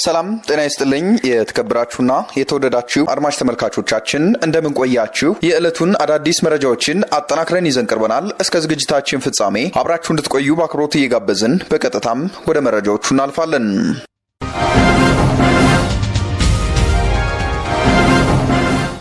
ሰላም ጤና ይስጥልኝ። የተከበራችሁና የተወደዳችሁ አድማጭ ተመልካቾቻችን፣ እንደምን ቆያችሁ? የዕለቱን አዳዲስ መረጃዎችን አጠናክረን ይዘን ቀርበናል። እስከ ዝግጅታችን ፍጻሜ አብራችሁ እንድትቆዩ በአክብሮት እየጋበዝን በቀጥታም ወደ መረጃዎቹ እናልፋለን።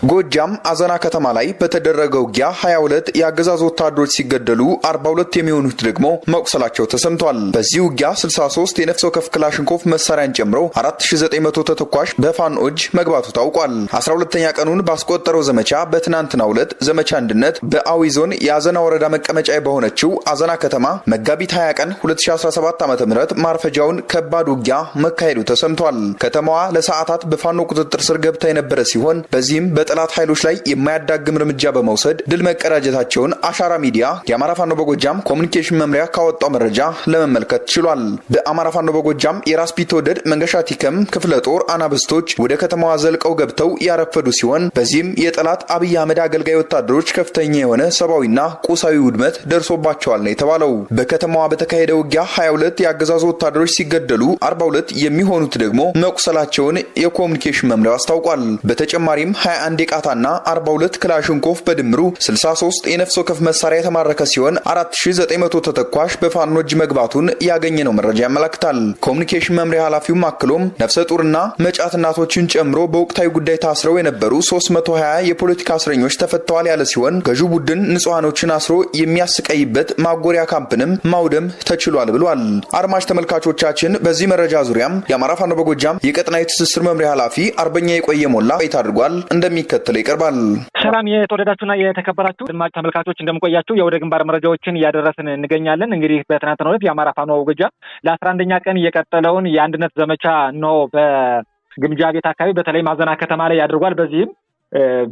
ጎጃም አዘና ከተማ ላይ በተደረገው ውጊያ 22 የአገዛዙ ወታደሮች ሲገደሉ 42 የሚሆኑት ደግሞ መቁሰላቸው ተሰምቷል። በዚህ ውጊያ 63 የነፍስ ወከፍ ክላሽንኮቭ መሳሪያን ጨምሮ 4900 ተተኳሽ በፋኖ እጅ መግባቱ ታውቋል። 12ኛ ቀኑን ባስቆጠረው ዘመቻ በትናንትናው ዕለት ዘመቻ አንድነት በአዊ ዞን የአዘና ወረዳ መቀመጫ በሆነችው አዘና ከተማ መጋቢት 20 ቀን 2017 ዓ.ም ማርፈጃውን ከባድ ውጊያ መካሄዱ ተሰምቷል። ከተማዋ ለሰዓታት በፋኖ ቁጥጥር ስር ገብታ የነበረ ሲሆን በዚህም በጠላት ኃይሎች ላይ የማያዳግም እርምጃ በመውሰድ ድል መቀዳጀታቸውን አሻራ ሚዲያ የአማራ ፋኖ በጎጃም ኮሚኒኬሽን መምሪያ ካወጣው መረጃ ለመመልከት ችሏል። በአማራ ፋኖ በጎጃም የራስ ቢትወደድ መንገሻ ቲከም ክፍለ ጦር አናብስቶች ወደ ከተማዋ ዘልቀው ገብተው ያረፈዱ ሲሆን በዚህም የጠላት አብይ አህመድ አገልጋይ ወታደሮች ከፍተኛ የሆነ ሰብአዊና ቁሳዊ ውድመት ደርሶባቸዋል ነው የተባለው። በከተማዋ በተካሄደ ውጊያ 22 የአገዛዙ ወታደሮች ሲገደሉ 42 የሚሆኑት ደግሞ መቁሰላቸውን የኮሚኒኬሽን መምሪያው አስታውቋል። በተጨማሪም 21 የቃታና 42 ክላሽንኮቭ በድምሩ 63 የነፍስ ወከፍ መሳሪያ የተማረከ ሲሆን 4900 ተተኳሽ በፋኖ እጅ መግባቱን ያገኘነው መረጃ ያመላክታል። ኮሚኒኬሽን መምሪያ ኃላፊውም አክሎም ነፍሰ ጡርና መጫት እናቶችን ጨምሮ በወቅታዊ ጉዳይ ታስረው የነበሩ 320 የፖለቲካ እስረኞች ተፈተዋል ያለ ሲሆን ገዢው ቡድን ንጹሐኖችን አስሮ የሚያስቀይበት ማጎሪያ ካምፕንም ማውደም ተችሏል ብሏል። አድማጭ ተመልካቾቻችን፣ በዚህ መረጃ ዙሪያም የአማራ ፋኖ በጎጃም የቀጠናዊ ትስስር መምሪያ ኃላፊ አርበኛ የቆየ ሞላ ቆይታ አድርጓል። እንደሚከተለው ይቀርባል። ሰላም የተወደዳችሁና የተከበራችሁ አድማጭ ተመልካቾች፣ እንደምቆያችሁ። የወደ ግንባር መረጃዎችን እያደረስን እንገኛለን። እንግዲህ በትናንትናው ዕለት የአማራ ፋኖ በጎጃም ለ11ኛ ቀን የቀጠለውን የአንድነት ዘመቻ ነው በግምጃ ቤት አካባቢ በተለይ ማዘና ከተማ ላይ ያድርጓል። በዚህም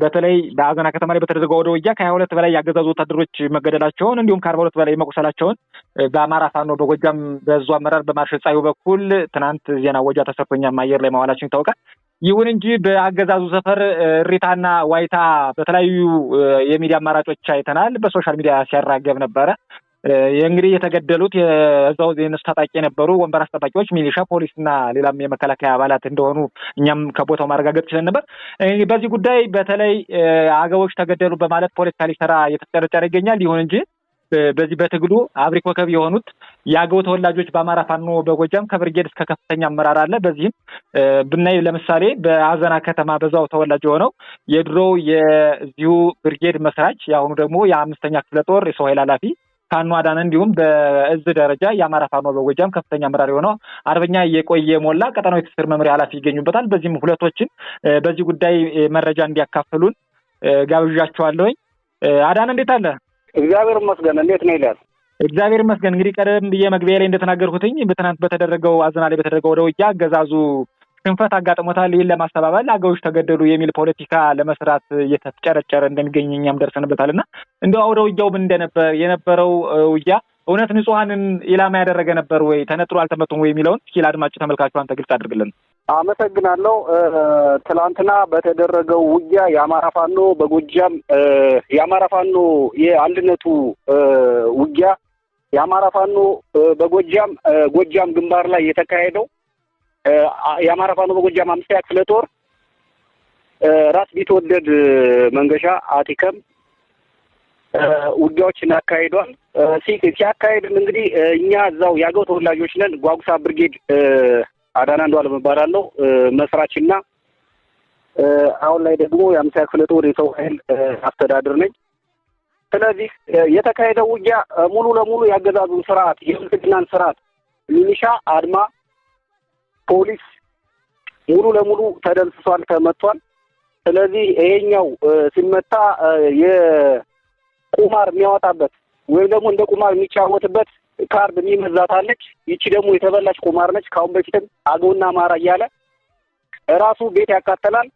በተለይ በአዘና ከተማ ላይ በተደረገው ወደ ውጊያ ከ22 በላይ የአገዛዙ ወታደሮች መገደላቸውን እንዲሁም ከ42 በላይ መቁሰላቸውን በአማራ ፋኖ በጎጃም በዙ አመራር በማርሸል ጻዩ በኩል ትናንት ዜና ወጃ ተሰርቶ እኛም አየር ላይ ማዋላችን ይታወቃል። ይሁን እንጂ በአገዛዙ ሰፈር እሪታና ዋይታ በተለያዩ የሚዲያ አማራጮች አይተናል። በ social media ሲያራገብ ነበረ። እንግዲህ የተገደሉት የዛው የእነሱ ታጣቂ የነበሩ ወንበር አስጠባቂዎች፣ ሚሊሻ፣ ፖሊስና ሌላም የመከላከያ አባላት እንደሆኑ እኛም ከቦታው ማረጋገጥ ችለን ነበር። በዚህ ጉዳይ በተለይ አገቦች ተገደሉ በማለት ፖለቲካ ሊሰራ እየተጨረጨረ ይገኛል። ይሁን እንጂ በዚህ በትግሉ አብሪ ኮከብ የሆኑት የአገው ተወላጆች በአማራ ፋኖ በጎጃም ከብርጌድ እስከ ከፍተኛ አመራር አለ። በዚህም ብናይ ለምሳሌ በአዘና ከተማ በዛው ተወላጅ የሆነው የድሮው የዚሁ ብርጌድ መስራች የአሁኑ ደግሞ የአምስተኛ ክፍለ ጦር የሰው ኃይል ኃላፊ ፋኖ አዳነ እንዲሁም በእዝ ደረጃ የአማራ ፋኖ በጎጃም ከፍተኛ አመራር የሆነው አርበኛ የቆየ ሞላ ቀጠናዊ ትስስር መምሪያ ኃላፊ ይገኙበታል። በዚህም ሁለቶችን በዚህ ጉዳይ መረጃ እንዲያካፍሉን ጋብዣቸዋለሁኝ። አዳነ፣ እንዴት አለ? እግዚአብሔር ይመስገን። እንዴት ነው ይላል? እግዚአብሔር ይመስገን። እንግዲህ ቀደም ብዬ መግቢያ ላይ እንደተናገርኩትኝ በትናንት በተደረገው አዘና ላይ በተደረገው ወደ ውጊያ አገዛዙ ሽንፈት አጋጥሞታል። ይህን ለማስተባበል አገዎች ተገደሉ የሚል ፖለቲካ ለመስራት እየተጨረጨረ እንደሚገኝ እኛም ደርሰንበታል። እና እንደው አውደ ውጊያው ምን እንደነበር፣ የነበረው ውጊያ እውነት ንጹሐንን ኢላማ ያደረገ ነበር ወይ፣ ተነጥሮ አልተመቱም ወይ የሚለውን እስኪ ለአድማጭ ተመልካቹ አንተ ግልጽ አድርግልን። አመሰግናለሁ። ትላንትና በተደረገው ውጊያ የአማራ ፋኖ በጎጃም የአማራ ፋኖ የአንድነቱ ውጊያ የአማራ ፋኖ በጎጃም ጎጃም ግንባር ላይ የተካሄደው የአማራ ፋኖ በጎጃም አምስተኛ ክፍለ ጦር ራስ ቢትወደድ መንገሻ አቲከም ውጊያዎችን አካሂዷል። ሲያካሂድም እንግዲህ እኛ እዛው የአገው ተወላጆች ነን። ጓጉሳ ብርጌድ አዳና አንዱዓለም እባላለሁ፣ መስራችና አሁን ላይ ደግሞ የአምስተኛ ክፍለ ጦር የሰው ኃይል አስተዳደር ነኝ። ስለዚህ የተካሄደው ውጊያ ሙሉ ለሙሉ ያገዛዙን ስርዓት፣ የብልጽግናን ስርዓት ሚሊሻ፣ አድማ፣ ፖሊስ ሙሉ ለሙሉ ተደምስሷል፣ ተመቷል። ስለዚህ ይሄኛው ሲመታ የቁማር የሚያወጣበት ወይም ደግሞ እንደ ቁማር የሚጫወትበት ካርድ የሚመዛት አለች። ይቺ ደግሞ የተበላች ቁማር ነች። ከአሁን በፊትም አገውና አማራ እያለ ራሱ ቤት ያቃጠላል።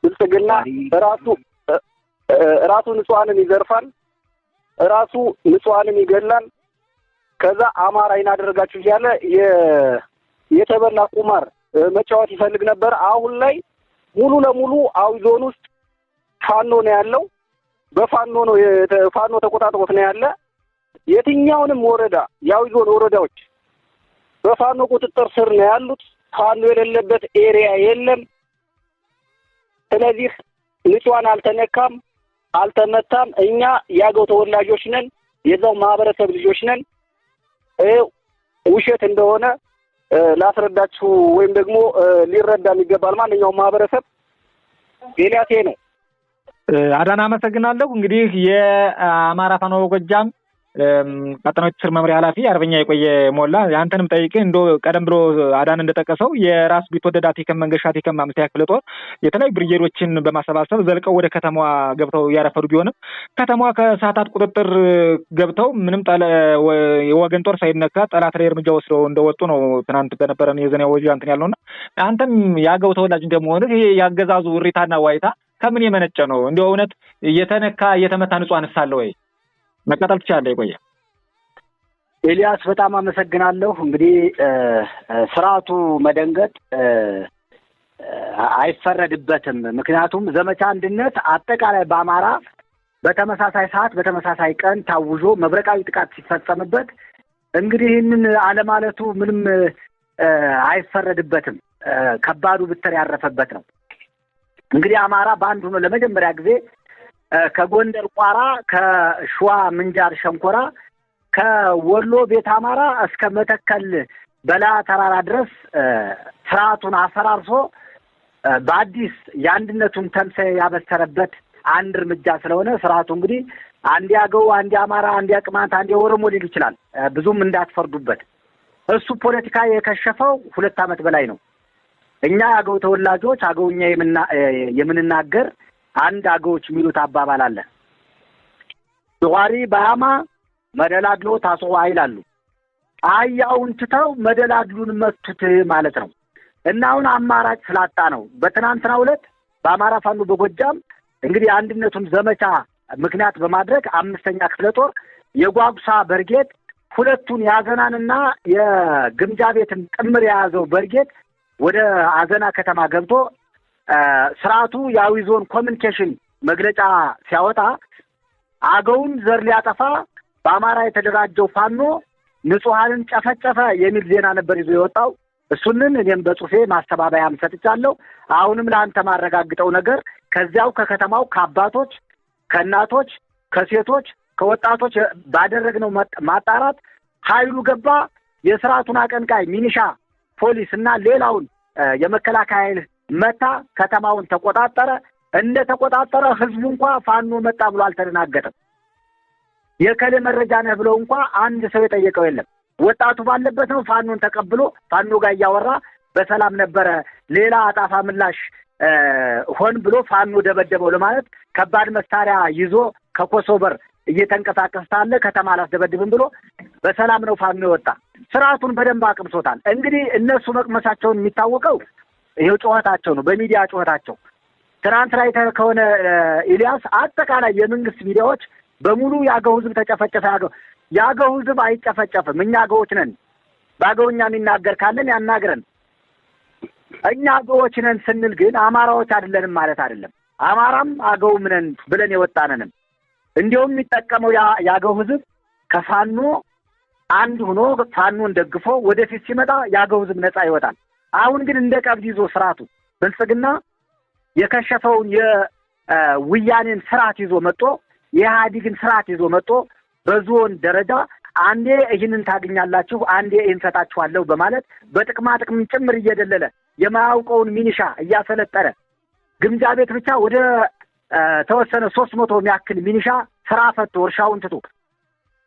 ብልጽግና ራሱ ንጹሐንን ይዘርፋል፣ ራሱ ንጹሐንን ይገላል። ከዛ አማራ ይናደርጋችሁ እያለ የተበላ ቁማር መጫወት ይፈልግ ነበር። አሁን ላይ ሙሉ ለሙሉ አዊ ዞን ውስጥ ፋኖ ነው ያለው። በፋኖ ነው፣ ፋኖ ተቆጣጥሮት ነው ያለ። የትኛውንም ወረዳ የአዊ ዞን ወረዳዎች በፋኖ ቁጥጥር ስር ነው ያሉት። ፋኖ የሌለበት area የለም። ስለዚህ ንጹሃን አልተነካም፣ አልተመታም። እኛ ያገው ተወላጆች ነን፣ የዛው ማህበረሰብ ልጆች ነን። ውሸት እንደሆነ ላስረዳችሁ ወይም ደግሞ ሊረዳን ይገባል ማንኛውም ማህበረሰብ። ኤልያስ ነው። አዳና አመሰግናለሁ። እንግዲህ የአማራ ፋኖ በጎጃም ቀጠናዊ ትስስር መምሪያ ኃላፊ አርበኛ የቆየ ሞላ አንተንም ጠይቄ እንዶ ቀደም ብሎ አዳን እንደጠቀሰው የራስ ቢትወደድ አቲከም መንገሻ አቲከም አምስተኛ ክፍለ ጦር የተለያዩ ብርጌዶችን በማሰባሰብ ዘልቀው ወደ ከተማዋ ገብተው እያረፈዱ ቢሆንም ከተማዋ ከሰዓታት ቁጥጥር ገብተው ምንም የወገን ጦር ሳይነካ ጠላት ላይ እርምጃ ወስደው እንደወጡ ነው ትናንት በነበረን የዜና ወጃ እንትን ያለውና አንተም ያገው ተወላጅ እንደመሆንህ ይሄ ያገዛዙ እሪታና ዋይታ ከምን የመነጨ ነው? እንደው እውነት የተነካ የተመታ ንጹሃንስ አለ ወይ? መቀጠል ትችላለህ የቆየ። ኤልያስ በጣም አመሰግናለሁ። እንግዲህ ስርዓቱ መደንገጥ አይፈረድበትም። ምክንያቱም ዘመቻ አንድነት አጠቃላይ በአማራ በተመሳሳይ ሰዓት በተመሳሳይ ቀን ታውጆ መብረቃዊ ጥቃት ሲፈጸምበት እንግዲህ ይህንን አለማለቱ ምንም አይፈረድበትም። ከባዱ ብትር ያረፈበት ነው። እንግዲህ አማራ በአንድ ሆኖ ለመጀመሪያ ጊዜ ከጎንደር ቋራ፣ ከሸዋ ምንጃር ሸንኮራ፣ ከወሎ ቤት አማራ እስከ መተከል በላ ተራራ ድረስ ስርዓቱን አፈራርሶ በአዲስ የአንድነቱን ተምሳሌ ያበሰረበት አንድ እርምጃ ስለሆነ ስርዓቱ እንግዲህ አንድ ያገው፣ አንድ አማራ፣ አንድ ቅማንት፣ አንድ ኦሮሞ ሊል ይችላል። ብዙም እንዳትፈርዱበት። እሱ ፖለቲካ የከሸፈው 2 ዓመት በላይ ነው። እኛ አገው ተወላጆች አገውኛ የምንናገር አንድ አገዎች የሚሉት አባባል አለ። ዟሪ ባያማ መደላድሎ ታስዋ ይላሉ። አህያውን ትተው መደላድሉን መቱት ማለት ነው። እና አሁን አማራጭ ስላጣ ነው። በትናንትናው ዕለት በአማራ ፋኖ በጎጃም እንግዲህ አንድነቱን ዘመቻ ምክንያት በማድረግ 5ኛ ክፍለ ጦር የጓጉሳ በርጌድ ሁለቱን የአዘናንና የግምጃ ቤትን ጥምር የያዘው በርጌድ ወደ አዘና ከተማ ገብቶ ስርዓቱ የአዊ ዞን ኮሚኒኬሽን መግለጫ ሲያወጣ አገውን ዘር ሊያጠፋ በአማራ የተደራጀው ፋኖ ንጹሃንን ጨፈጨፈ የሚል ዜና ነበር ይዞ የወጣው። እሱንን እኔም በጽሁፌ ማስተባበያም ሰጥቻለሁ። አሁንም ለአንተ ማረጋግጠው ነገር ከዚያው ከከተማው ከአባቶች፣ ከእናቶች፣ ከሴቶች፣ ከወጣቶች ባደረግነው ማጣራት ኃይሉ ገባ የስርዓቱን አቀንቃይ ሚኒሻ፣ ፖሊስ እና ሌላውን የመከላከያ ኃይል መታ፣ ከተማውን ተቆጣጠረ። እንደ ተቆጣጠረ ህዝቡ እንኳን ፋኖ መጣ ብሎ አልተደናገጠም። የከሌ መረጃ ነህ ብለው እንኳን አንድ ሰው የጠየቀው የለም። ወጣቱ ባለበት ነው ፋኖን ተቀብሎ ፋኖ ጋር እያወራ በሰላም ነበረ። ሌላ አጣፋ ምላሽ ሆን ብሎ ፋኖ ደበደበው ለማለት ከባድ መሳሪያ ይዞ ከኮሶበር እየተንቀሳቀሰ ሳለ ከተማ አላስደበድብም ብሎ በሰላም ነው ፋኖ የወጣ። ስርዓቱን በደንብ አቅምሶታል። እንግዲህ እነሱ መቅመሳቸውን የሚታወቀው ይሄው ጨዋታቸው ነው፣ በሚዲያ ጨዋታቸው። ትናንት ላይ ከሆነ ኤልያስ አጠቃላይ የመንግስት ሚዲያዎች በሙሉ ያገው ህዝብ ተጨፈጨፈ፣ ያገው ህዝብ አይጨፈጨፍም፣ እኛ አገዎች ነን፣ ባገውኛ የሚናገር ካለን ያናግረን። እኛ አገዎች ነን ስንል ግን አማራዎች አይደለንም ማለት አይደለም። አማራም አገውም ነን ብለን የወጣነንም። እንዲያውም የሚጠቀመው ያገው ህዝብ ከፋኖ አንድ ሆኖ ፋኖን ደግፎ ወደፊት ሲመጣ ያገው ህዝብ ነፃ ይወጣል። አሁን ግን እንደ ቀብድ ይዞ ስርዓቱ ብልጽግና የከሸፈውን የውያኔን ስርዓት ይዞ መጥቶ የኢህአዴግን ስርዓት ይዞ መጥቶ በዞን ደረጃ አንዴ ይህንን ታገኛላችሁ አንዴ ይህን ሰጣችኋለሁ በማለት በጥቅማ ጥቅም ጭምር እየደለለ የማያውቀውን ሚኒሻ እያሰለጠነ ግምጃ ቤት ብቻ ወደ ተወሰነ 300 የሚያክል ሚኒሻ ስራ ፈቶ እርሻውን ትቶ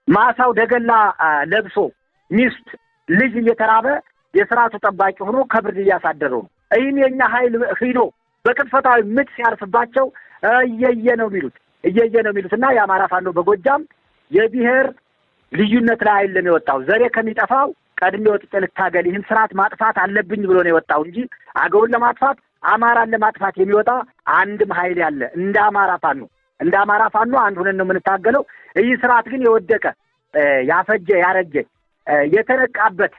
ማሳው ደገላ ለብሶ ሚስት ልጅ እየተራበ የስርዓቱ ጠባቂ ሆኖ ከብርድ እያሳደረው ነው። ይህን የኛ ኃይል ሂዶ በቅጥፈታዊ ምት ሲያርፍባቸው እየየ ነው የሚሉት እየየ ነው የሚሉትና የአማራ ፋኖ በጎጃም የብሔር ልዩነት ላይ አይደለም የወጣው። ዘሬ ከሚጠፋው ቀድሜ ወጥቼ ልታገል ይህን ስርዓት ማጥፋት አለብኝ ብሎ ነው የወጣው እንጂ አገውን ለማጥፋት አማራን ለማጥፋት የሚወጣ አንድም ኃይል ያለ እንደ አማራ ፋኖ እንደ አማራ ፋኖ አንድ ሆነን ነው የምንታገለው። ይህ ስርዓት ግን የወደቀ ያፈጀ ያረጀ የተነቃበት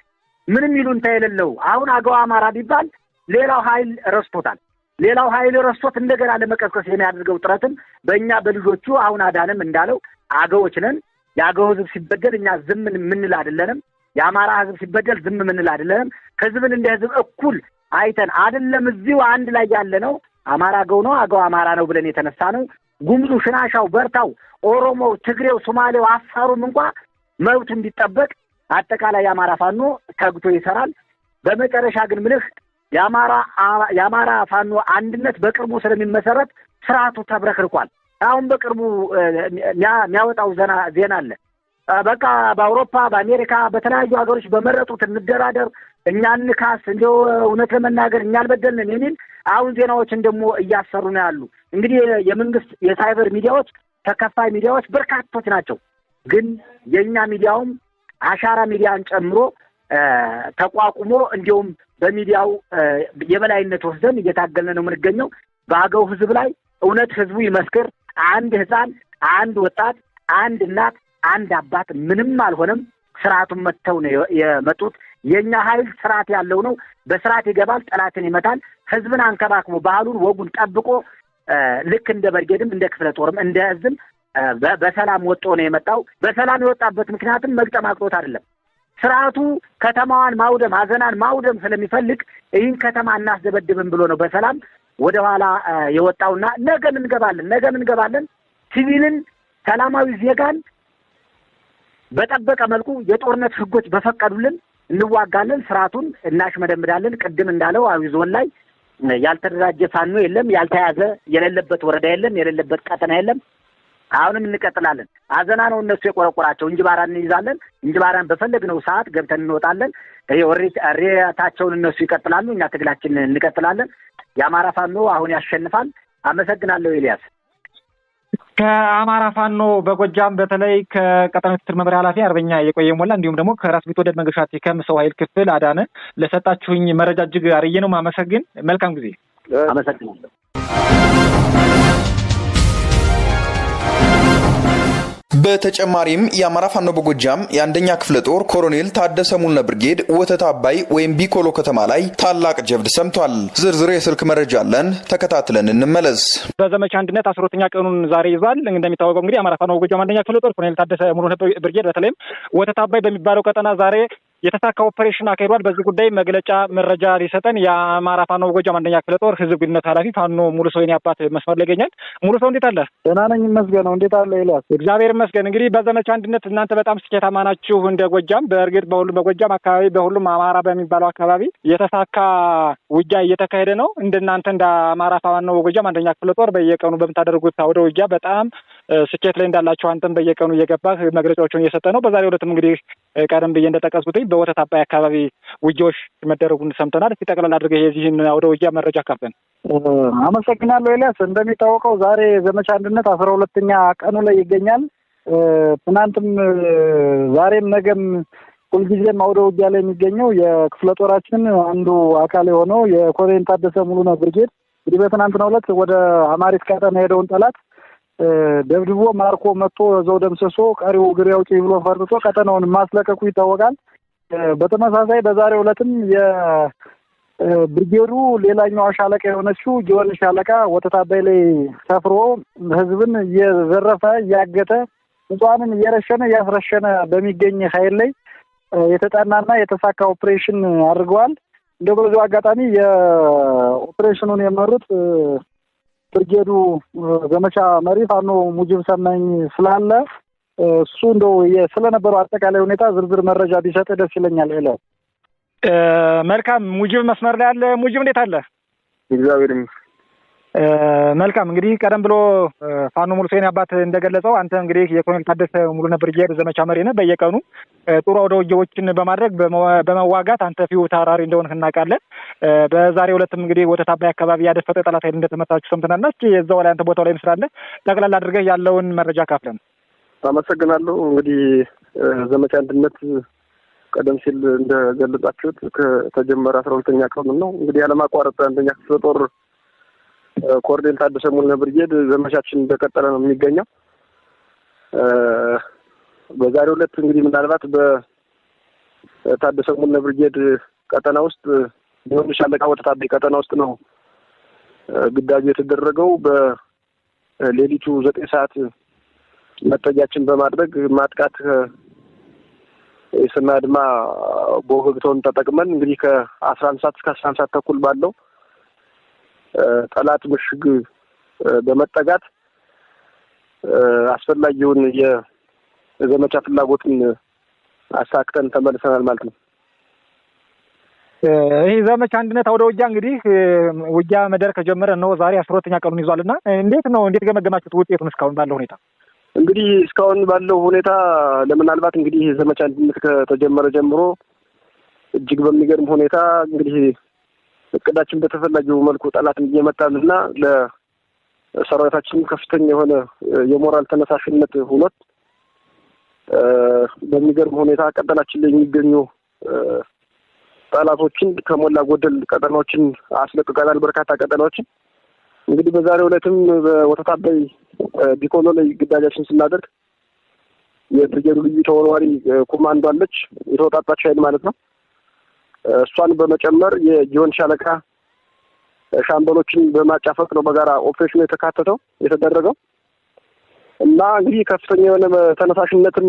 ምንም ይሉንታ የሌለው አሁን አገው አማራ ቢባል ሌላው ኃይል ረስቶታል። ሌላው ኃይል ረስቶት እንደገና ለመቀስቀስ የሚያደርገው ጥረትም በእኛ በልጆቹ አሁን አዳንም እንዳለው አገዎች ነን። የአገው ህዝብ ሲበደል እኛ ዝም የምንል አይደለንም። የአማራ ህዝብ ሲበደል ዝም ምንል አይደለም። ህዝብን እንደ ህዝብ እኩል አይተን አይደለም እዚሁ አንድ ላይ ያለ ነው። አማራ አገው ነው፣ አገው አማራ ነው ብለን የተነሳ ነው። ጉሙዙ፣ ሽናሻው፣ በርታው፣ ኦሮሞው፣ ትግሬው፣ ሶማሌው፣ አፋሩም እንኳ መብቱ እንዲጠበቅ አጠቃላይ የአማራ ፋኖ ተግቶ ይሰራል። በመጨረሻ ግን ምልህ የአማራ ፋኖ አንድነት በቅርቡ ስለሚመሰረት ስርዓቱ ተብረክርኳል። አሁን በቅርቡ የሚያወጣው ዜና አለ። በቃ በአውሮፓ በአሜሪካ በተለያዩ ሀገሮች በመረጡት እንደራደር፣ እኛ እንካስ፣ እንደው እውነት ለመናገር እኛ አልበደልንም የሚል አሁን ዜናዎችን ደግሞ እያሰሩ ነው ያሉ። እንግዲህ የመንግስት የሳይበር ሚዲያዎች ተከፋይ ሚዲያዎች በርካቶች ናቸው። ግን የእኛ ሚዲያውም አሻራ ሚዲያን ጨምሮ ተቋቁሞ እንዲሁም በሚዲያው የበላይነት ወስደን እየታገልን ነው የምንገኘው። በአገው ህዝብ ላይ እውነት ህዝቡ ይመስክር። አንድ ህፃን፣ አንድ ወጣት፣ አንድ እናት፣ አንድ አባት ምንም አልሆነም። ስርዓቱን መጥተው ነው የመጡት። የኛ ኃይል ስርዓት ያለው ነው። በስርዓት ይገባል፣ ጠላትን ይመታል። ህዝብን አንከባክቦ ባህሉን ወጉን ጠብቆ ልክ እንደ በርጌድም እንደ ክፍለ ጦርም እንደ ህዝብም በሰላም ወጥቶ ነው የመጣው። በሰላም የወጣበት ምክንያትም መግጠም አቅቶት አይደለም። ስርዓቱ ከተማዋን ማውደም አዘናን ማውደም ስለሚፈልግ ይህን ከተማ እናስደበድብም ብሎ ነው በሰላም ወደኋላ የወጣውና ነገም እንገባለን፣ ነገም እንገባለን። ሲቪልን ሰላማዊ ዜጋን በጠበቀ መልኩ የጦርነት ህጎች በፈቀዱልን እንዋጋለን፣ ስርዓቱን እናሽመደምዳለን። ቅድም እንዳለው አዊ ዞን ላይ ያልተደራጀ ፋኖ የለም፣ ያልተያዘ የሌለበት ወረዳ የለም፣ የሌለበት ቀጠና የለም። አሁንም እንቀጥላለን። አዘና ነው እነሱ የቆረቆራቸው። እንጅባራን እንይዛለን። እንጅባራን በፈለግነው ሰዓት ገብተን እንወጣለን። ሬታቸውን እነሱ ይቀጥላሉ፣ እኛ ትግላችን እንቀጥላለን። የአማራ ፋኖ አሁን ያሸንፋል። አመሰግናለሁ ኤልያስ። ከአማራ ፋኖ በጎጃም በተለይ ከቀጠናው ክትትል መምሪያ ኃላፊ አርበኛ የቆየ ሞላ እንዲሁም ደግሞ ከራስ ቢትወደድ መንገሻ አቲከም ሰው ኃይል ክፍል አዳነ ለሰጣችሁኝ መረጃ እጅግ አርዬ ነው ማመሰግን። መልካም ጊዜ። አመሰግናለሁ። በተጨማሪም የአማራ ፋኖ በጎጃም የአንደኛ ክፍለ ጦር ኮሎኔል ታደሰ ሙልነ ብርጌድ ወተት አባይ ወይም ቢኮሎ ከተማ ላይ ታላቅ ጀብድ ሰምቷል። ዝርዝር የስልክ መረጃ አለን፣ ተከታትለን እንመለስ። በዘመቻ አንድነት 12ኛ ቀኑን ዛሬ ይዟል። እንደሚታወቀው እንግዲህ የአማራ ፋኖ በጎጃም አንደኛ ክፍለ ጦር ኮሎኔል ታደሰ ሙልነ ብርጌድ በተለይም ወተት አባይ በሚባለው ቀጠና ዛሬ የተሳካ ኦፕሬሽን አካሂዷል። በዚህ ጉዳይ መግለጫ መረጃ ሊሰጠን የአማራ ፋኖ በጎጃም አንደኛ ክፍለ ጦር ህዝብ ግንኙነት ኃላፊ ፋኖ ሙሉ ሰው የኔ አባት መስመር ላይ ይገኛል። ሙሉ ሰው እንዴት አለ? ደህና ነኝ ይመስገነው። እንዴት አለ ኤልያስ? እግዚአብሔር ይመስገን። እንግዲህ በዘመቻ አንድነት እናንተ በጣም ስኬታማ ናችሁ እንደ ጎጃም። በእርግጥ በሁሉም በጎጃም አካባቢ በሁሉም አማራ በሚባለው አካባቢ የተሳካ ውጊያ እየተካሄደ ነው። እንደናንተ እንደ አማራ ፋኖ በጎጃም አንደኛ ክፍለ ጦር በየቀኑ በምታደርጉት አውደ ውጊያ በጣም ስኬት ላይ እንዳላችሁ አንተም በየቀኑ እየገባህ መግለጫዎችን እየሰጠ ነው። በዛሬው ዕለትም እንግዲህ ቀደም ብዬ እንደጠቀስኩት በወተት አባይ አካባቢ ውጊያዎች መደረጉን ሰምተናል። እስኪ ጠቅላላ አድርገህ የዚህን አውደ ውጊያ መረጃ ካፍለን። አመሰግናለሁ ኤልያስ። እንደሚታወቀው ዛሬ ዘመቻ አንድነት 12ኛ ቀኑ ላይ ይገኛል። ትናንትም ዛሬም ነገም ሁልጊዜም አውደ ውጊያ ላይ የሚገኘው የክፍለ ጦራችን አንዱ አካል የሆነው የኮሎኔል ታደሰ ሙሉነህ ብርጌድ እንግዲህ በትናንትናው ዕለት ወደ አማሪት ቀጠና የሄደውን ጠላት ደብድቦ ማርኮ መጥቶ እዛው ደምስሶ ቀሪው እግሬ አውጪኝ ብሎ ፈርጥጦ ቀጠናውን ማስለቀቁ ይታወቃል። በተመሳሳይ በዛሬው ዕለትም የብርጌዱ ሌላኛዋ ሻለቃ የሆነችው ጊዮን ሻለቃ ወተት አባይ ላይ ሰፍሮ ህዝብን እየዘረፈ እያገተ ንጹሐንን እየረሸነ እያስረሸነ በሚገኝ ኃይል ላይ የተጠናና የተሳካ ኦፕሬሽን አድርገዋል። እንደው በዚሁ አጋጣሚ የኦፕሬሽኑን የመሩት ብርጌዱ ዘመቻ መሪ ፋኖ ሙጅብ ሰማኝ ስላለ እሱ እንደው ስለነበረው አጠቃላይ ሁኔታ ዝርዝር መረጃ ቢሰጥ ደስ ይለኛል። ኤልያስ። መልካም ሙጅብ መስመር ላይ አለ። ሙጅብ እንዴት አለ? እግዚአብሔር ይመስገን። መልካም እንግዲህ ቀደም ብሎ ፋኖ ሙሉ ሰው አባት እንደገለጸው አንተ እንግዲህ የኮሎኔል ታደሰ ሙሉነህ ብርጌድ ዘመቻ መሪ ነህ። በየቀኑ ጥሩ አውደ ውጊያዎችን በማድረግ በመዋጋት አንተ ፊው ታራሪ እንደሆንህ እናውቃለን። በዛሬው ዕለትም እንግዲህ ወተት አባይ አካባቢ ያደፈጠ ጠላት ኃይል እንደተመታችሁ ሰምተናልና እስኪ እዛው ላይ አንተ ቦታው ላይ ስላለ ጠቅላላ አድርገህ ያለውን መረጃ ካፍለን። አመሰግናለሁ። እንግዲህ ዘመቻ አንድነት ቀደም ሲል እንደገለጻችሁት ከተጀመረ 12ኛ ቀኑ ነው። እንግዲህ ያለማቋረጥ አንደኛ ክፍለ ጦር ኮሎኔል ታደሰ ሙሉነህ ብርጌድ ዘመቻችን እንደቀጠለ ነው የሚገኘው። በዛሬው ዕለት እንግዲህ ምናልባት በታደሰ ሙሉነህ ብርጌድ ቀጠና ውስጥ ጊዮን ሻለቃ ወተት አባይ ቀጠና ውስጥ ነው ግዳጁ የተደረገው። በሌሊቱ 9 ሰዓት መጠጊያችን በማድረግ ማጥቃት የስና አድማ ቦግግቶን ተጠቅመን እንግዲህ ከ11 ሰዓት እስከ 11 ሰዓት ተኩል ባለው ጠላት ምሽግ በመጠጋት አስፈላጊውን የዘመቻ ፍላጎትን አሳክተን ተመልሰናል ማለት ነው። ይህ ዘመቻ አንድነት አውደ ውጊያ እንግዲህ ውጊያ መደረግ ከጀመረ ነው ዛሬ 12ኛ ቀኑን ይዟልና እንዴት ነው እንዴት ገመገማችሁት ውጤቱን እስካሁን ባለው ሁኔታ? እንግዲህ እስካሁን ባለው ሁኔታ ለምናልባት እንግዲህ ዘመቻ አንድነት ከተጀመረ ጀምሮ እጅግ በሚገርም ሁኔታ እንግዲህ እቅዳችን በተፈላጊው መልኩ ጠላትን እየመጣንና ለሰራዊታችን ከፍተኛ የሆነ የሞራል ተነሳሽነት ሆኖት በሚገርም ሁኔታ ቀጠናችን ላይ የሚገኙ ጠላቶችን ከሞላ ጎደል ቀጠናዎችን አስለቅቀናል። በርካታ ቀጠናዎችን እንግዲህ በዛሬው ዕለትም በወተት አባይ ቢኮኖ ላይ ግዳጃችን ስናደርግ የብርጌዱ ልዩ ተወርዋሪ ኮማንዶ አለች፣ የተወጣጣች ኃይል ማለት ነው። እሷን በመጨመር የጊዮን ሻለቃ ሻምበሎችን በማጫፈቅ ነው በጋራ ኦፕሬሽኑ የተካተተው የተደረገው እና እንግዲህ ከፍተኛ የሆነ ተነሳሽነትን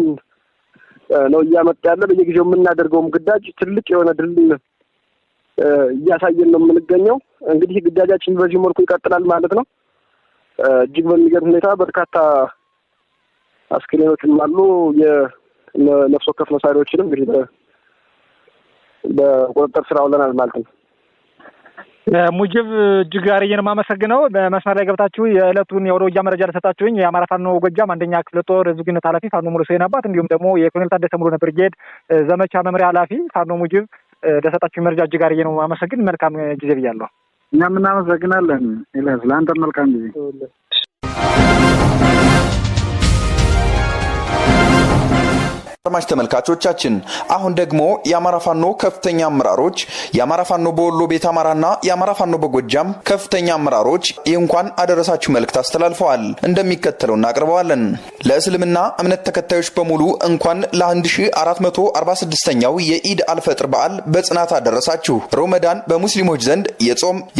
ነው እያመጣ ያለ። በየጊዜው የምናደርገውም ግዳጅ ትልቅ የሆነ ድል እያሳየን ነው የምንገኘው። እንግዲህ ግዳጃችን በዚህ መልኩ ይቀጥላል ማለት ነው። እጅግ በሚገርም ሁኔታ በርካታ አስክሬኖችም አሉ። የነፍስ ወከፍ መሳሪያዎችንም እንግዲህ በቁጥጥር ስር አውለናል ማለት ነው። ሙጅብ እጅግ አርጌ ነው የማመሰግነው። በመስመር ላይ ገብታችሁ የዕለቱን የአውደ ውጊያ መረጃ ለሰጣችሁኝ የአማራ ፋኖ ጎጃም አንደኛ ክፍለ ጦር ህዝብ ግንኙነት ኃላፊ ፋኖ ሙሉ ሰይን አባት፣ እንዲሁም ደግሞ የኮሎኔል ታደሰ ሙሉነህ ብርጌድ ዘመቻ መምሪያ ኃላፊ ፋኖ ሙጅብ ለሰጣችሁኝ መረጃ እጅግ አርጌ ነው የማመሰግን። መልካም ጊዜ ብያለሁ። እኛም እናመሰግናለን ኤልያስ፣ ለአንተም መልካም ጊዜ። አድማጭ ተመልካቾቻችን አሁን ደግሞ የአማራ ፋኖ ከፍተኛ አመራሮች የአማራ ፋኖ በወሎ ቤት አማራና የአማራ ፋኖ በጎጃም ከፍተኛ አመራሮች የእንኳን አደረሳችሁ መልእክት አስተላልፈዋል። እንደሚከተለው እናቀርበዋለን። ለእስልምና እምነት ተከታዮች በሙሉ እንኳን ለ1446ኛው የኢድ አልፈጥር በዓል በጽናት አደረሳችሁ። ሮመዳን በሙስሊሞች ዘንድ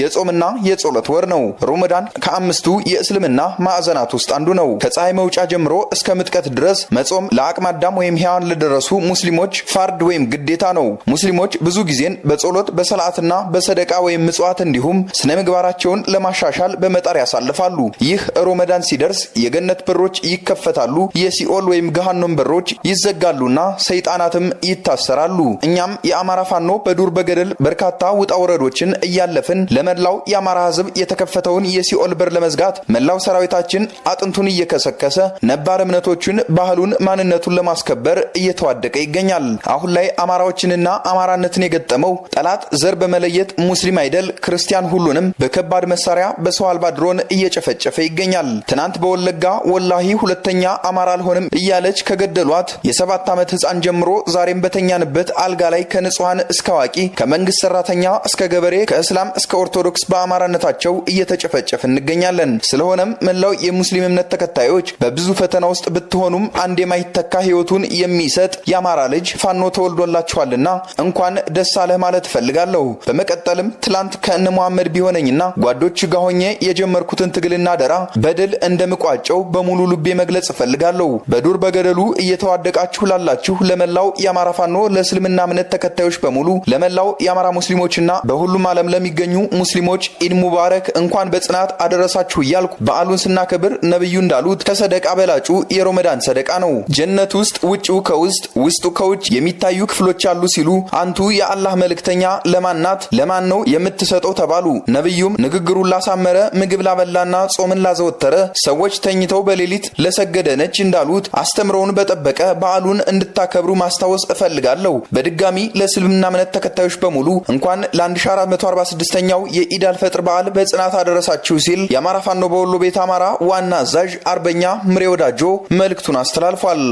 የጾምና የጸሎት ወር ነው። ሮመዳን ከአምስቱ የእስልምና ማዕዘናት ውስጥ አንዱ ነው። ከፀሐይ መውጫ ጀምሮ እስከ ምጥቀት ድረስ መጾም ለአቅመ አዳም ወይም ሕያዋን ለደረሱ ሙስሊሞች ፋርድ ወይም ግዴታ ነው። ሙስሊሞች ብዙ ጊዜን በጸሎት በሰላትና በሰደቃ ወይም ምጽዋት እንዲሁም ስነ ምግባራቸውን ለማሻሻል በመጣር ያሳልፋሉ። ይህ ሮመዳን ሲደርስ የገነት በሮች ይከፈታሉ፣ የሲኦል ወይም ገሃኖም በሮች ይዘጋሉና ሰይጣናትም ይታሰራሉ። እኛም የአማራ ፋኖ በዱር በገደል በርካታ ውጣ ውረዶችን እያለፍን ለመላው የአማራ ሕዝብ የተከፈተውን የሲኦል በር ለመዝጋት መላው ሰራዊታችን አጥንቱን እየከሰከሰ ነባር እምነቶቹን፣ ባህሉን፣ ማንነቱን ለማስከበር እየተዋደቀ ይገኛል። አሁን ላይ አማራዎችንና አማራነትን የገጠመው ጠላት ዘር በመለየት ሙስሊም አይደል ክርስቲያን ሁሉንም በከባድ መሳሪያ በሰው አልባ ድሮን እየጨፈጨፈ ይገኛል። ትናንት በወለጋ ወላሂ ሁለተኛ አማራ አልሆንም እያለች ከገደሏት የ7 ዓመት ህፃን ጀምሮ ዛሬም በተኛንበት አልጋ ላይ ከንጹሃን እስከ አዋቂ፣ ከመንግስት ሰራተኛ እስከ ገበሬ፣ ከእስላም እስከ ኦርቶዶክስ በአማራነታቸው እየተጨፈጨፍ እንገኛለን። ስለሆነም መላው የሙስሊም እምነት ተከታዮች በብዙ ፈተና ውስጥ ብትሆኑም አንድ የማይተካ ህይወቱን የሚሰጥ የአማራ ልጅ ፋኖ ተወልዶላችኋልና እንኳን ደስ አለህ ማለት እፈልጋለሁ። በመቀጠልም ትላንት ከእነ መሐመድ ቢሆነኝና ጓዶች ጋር ሆኜ የጀመርኩትን ትግልና ደራ በድል እንደምቋጨው በሙሉ ልቤ መግለጽ እፈልጋለሁ። በዱር በገደሉ እየተዋደቃችሁ ላላችሁ ለመላው የአማራ ፋኖ ለእስልምና እምነት ተከታዮች በሙሉ፣ ለመላው የአማራ ሙስሊሞችና በሁሉም ዓለም ለሚገኙ ሙስሊሞች ኢድ ሙባረክ፣ እንኳን በጽናት አደረሳችሁ እያልኩ በዓሉን ስናከብር ነብዩ እንዳሉት ከሰደቃ በላጩ የሮመዳን ሰደቃ ነው። ጀነት ውስጥ ውጭው ከውስጥ ውስጡ ከውጭ የሚታዩ ክፍሎች አሉ ሲሉ አንቱ የአላህ መልእክተኛ ለማናት ለማን ነው የምትሰጠው ተባሉ። ነብዩም ንግግሩን ላሳመረ፣ ምግብ ላበላና ጾምን ላዘወተረ፣ ሰዎች ተኝተው በሌሊት ለሰገደ ነች እንዳሉት አስተምረውን በጠበቀ በዓሉን እንድታከብሩ ማስታወስ እፈልጋለሁ። በድጋሚ ለእስልምና እምነት ተከታዮች በሙሉ እንኳን ለ1446ኛው የኢድ አልፈጥር በዓል በጽናት አደረሳችሁ ሲል የአማራ ፋኖ በወሎ ቤት አማራ ዋና አዛዥ አርበኛ ምሬ ወዳጆ መልእክቱን አስተላልፏል።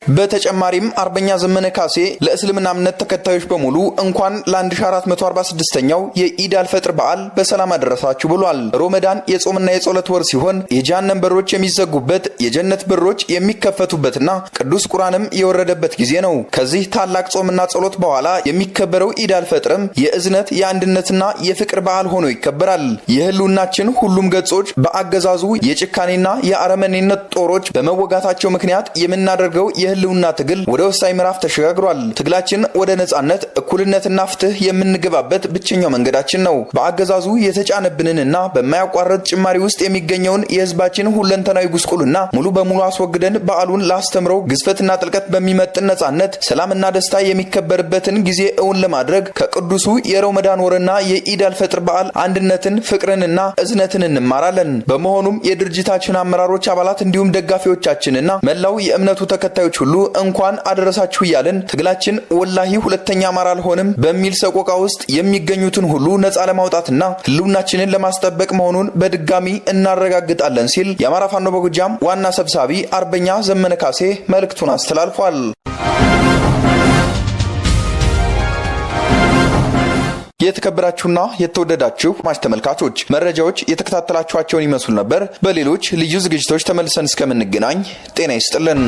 በተጨማሪም አርበኛ ዘመነ ካሴ ለእስልምና እምነት ተከታዮች በሙሉ እንኳን ለ1446ኛው የኢድ አልፈጥር በዓል በሰላም አደረሳችሁ ብሏል። ሮመዳን የጾምና የጸሎት ወር ሲሆን የጀሃነም በሮች የሚዘጉበት፣ የጀነት በሮች የሚከፈቱበትና ቅዱስ ቁርአንም የወረደበት ጊዜ ነው። ከዚህ ታላቅ ጾምና ጸሎት በኋላ የሚከበረው ኢድ አልፈጥርም የእዝነት፣ የአንድነትና የፍቅር በዓል ሆኖ ይከበራል። የህልውናችን ሁሉም ገጾች በአገዛዙ የጭካኔና የአረመኔነት ጦሮች በመወጋታቸው ምክንያት የምናደርገው የህልውና ትግል ወደ ወሳኝ ምዕራፍ ተሸጋግሯል። ትግላችን ወደ ነጻነት፣ እኩልነትና ፍትህ የምንገባበት ብቸኛው መንገዳችን ነው። በአገዛዙ የተጫነብንንና በማያቋርጥ ጭማሪ ውስጥ የሚገኘውን የህዝባችን ሁለንተናዊ ጉስቁልና ሙሉ በሙሉ አስወግደን በዓሉን ላስተምረው ግዝፈትና ጥልቀት በሚመጥን ነጻነት፣ ሰላምና ደስታ የሚከበርበትን ጊዜ እውን ለማድረግ ከቅዱሱ የረመዳን ወርና የኢድ አልፈጥር በዓል አንድነትን፣ ፍቅርንና እዝነትን እንማራለን። በመሆኑም የድርጅታችን አመራሮች፣ አባላት እንዲሁም ደጋፊዎቻችንና መላው የእምነቱ ተከታዮች ሁሉ እንኳን አደረሳችሁ እያልን ትግላችን ወላሂ ሁለተኛ አማራ አልሆንም በሚል ሰቆቃ ውስጥ የሚገኙትን ሁሉ ነጻ ለማውጣትና ህልውናችንን ለማስጠበቅ መሆኑን በድጋሚ እናረጋግጣለን ሲል የአማራ ፋኖ በጎጃም ዋና ሰብሳቢ አርበኛ ዘመነ ካሴ መልእክቱን አስተላልፏል። የተከበራችሁና የተወደዳችሁ ማች ተመልካቾች መረጃዎች የተከታተላችኋቸውን ይመስሉ ነበር። በሌሎች ልዩ ዝግጅቶች ተመልሰን እስከምንገናኝ ጤና ይስጥልን።